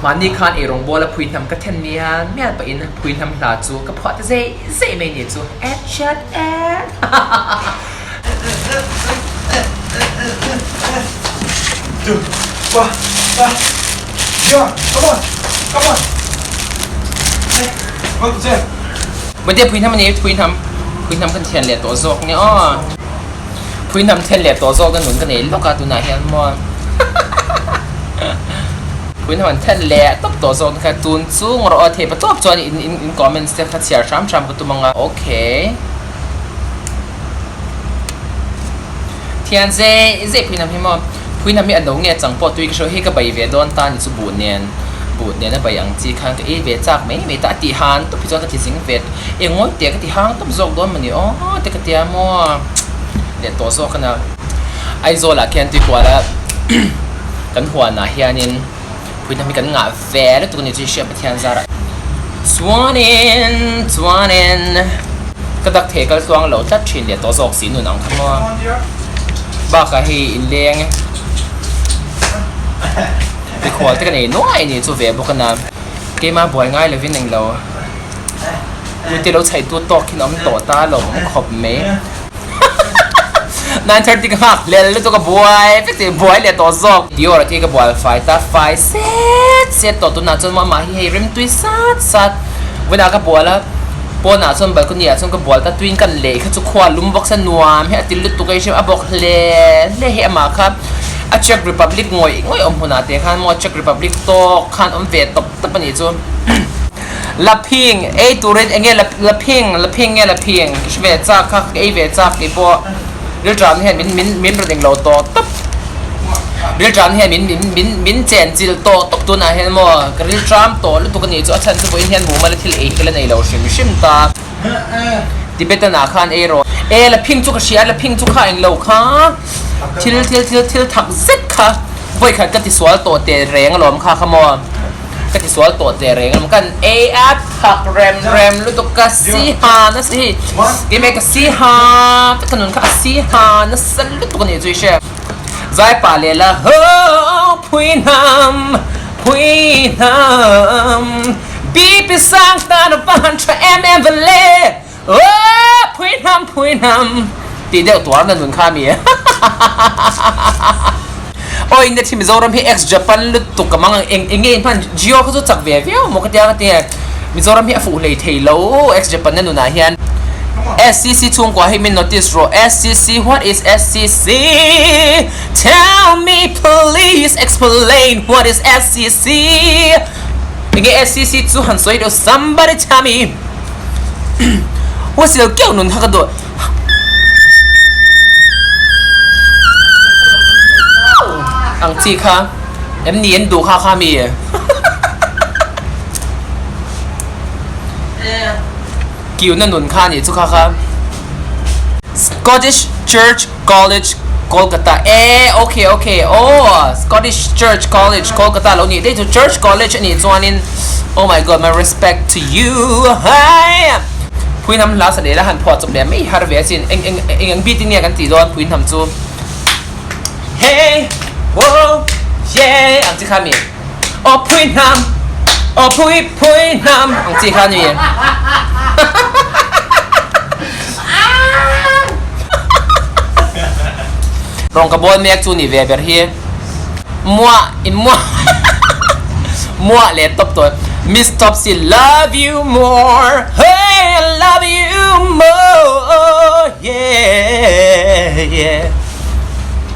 Mahni khan eirawng bawla phui hnam ka then mial mial pahin phui hnam hla chu ka phuah ta zeih zeih mai ni chu et chat et. Two, one, five, yeah, come on, come on. Hey, go to jail. Mate phui hnam ani phui hnam phui hnam kan thian leh tawh zawk nia aw. Phui hnam thian leh tawh zawk na nun ka nei lawk a tunah hian maw. Phui hnam an thian leh tawp tawh zawk na kha tun chu ngawrh aw thei pa tawp chuan in in in comments te kha chhiar hram hram ka tum ang a. Okay. Thian zeh zeh phui hnam hi maw. Phui hnam hi a no nge chang pawh tui ka hria hei ka bai ve dawn ta ni chu buh nen buh nen a bai ang chi khan ka ei ve chak mai mai ta a tih han tawp hi chuan ka ti zing ve eng ngawi teh ka ti hang tawp zawk dawn mawni aw te ka tia maw leh tawh zawk a na Aizawl ah khian tuikual a kan huan ah hianin phui hnam hi kan ngah ve lutuk a ni chu hriat Pathian zar ah chuanin chuanin ka dak thei kal tluang lo tlat thin leh tawh zawk si nun ang kha maw bakah hei inleng mikhual te ka nei nuai a ni chu ve bawk a na keimah buai ngai lovin englo Puite lo chhaihtu tawk hian awm tawh ta lo awm khawp mai. 9:30 ka nghak hlel lutuk a buai vek tih buai leh tawh zawk. Dior a khi ka bual fai ta fai set set tawh tunah chuan amah hi hei rim tui sat sat vawiinah ka bual a pawnah chuan balcony ah chuan ka bual ta tuiin kan leh kha chu khua lum bawk se nuam hi a ti lutuk a a bawk hle hle hi amah kha a Czech Republic ngawih ngawih awm hunah te khan maw Czech Republic tawk khan awm ve tawp tawp a nih chu. Laphing ei turin enge laphing laphing nge laphing ka hre ve chak kha ka ei ve chak tih pawh rilṭam hian min min min rawn englo tawh tawp rilṭam hian min min min min chenchilh tawh tawp tunah hian maw ka rilṭam tawh lutuk a nih chu a chhan chu vawiin hian mumal a thil ei hi la nei lo hrim hrim ta Tibetan ah khan ei rawh e laphing chu ka hria laphing chu kha englo kha thil thil thil thil thak zet kha vawikhat ka tisual tawh teh reng alawm kha kha maw. Ka ti sual tawh teh reng a kan ei a thak rem rem lutuk ka si ha nasa hi keimah ka si ha ka ka nun kha a si ha nasa lutuk a nih chu i hria zai pah leh la ho phui hnam phui hnam BP sang tan a va han tha em em va le aw phui hnam phui hnam tih deuh tuar na nun kha a mi Aw in thi Mizoram hi ex Japan lutuk ka mang ang eng eng nge in hman Jio kha chu chak ve viau maw ka tia ka ti e Mizoram hi a fuh hlei thei lo ex Japan na nunah hian SCC chhungkua hi min notice rawh SCC what is SCC tell me please explain what is SCC eng nge SCC chu han sawi deuh somebody tell me whistle keuh nun kha ka duh. Ang chi kha em ni an duh kha kha mi kiu na nun kha ni chu kha kha Scottish Church College Kolkata e okay okay oh Scottish Church College Kolkata lo ni dei chu Church College ani chuanin oh my god my respect to you hi Phui hnam hla sa leh la han phuah chawp leh mai har ve asin. Eng eng eng ang bit in nge kan tih dawn phui hnam chu. Hey whoa yeah ang chi kha mi. Aw phui hnam aw phui phui hnam ang chi kha ni. Rawng ka bawl mek chu ni ve ber hi. Muah in muah muah leh tawp tawh Miss Topsy love you more hey.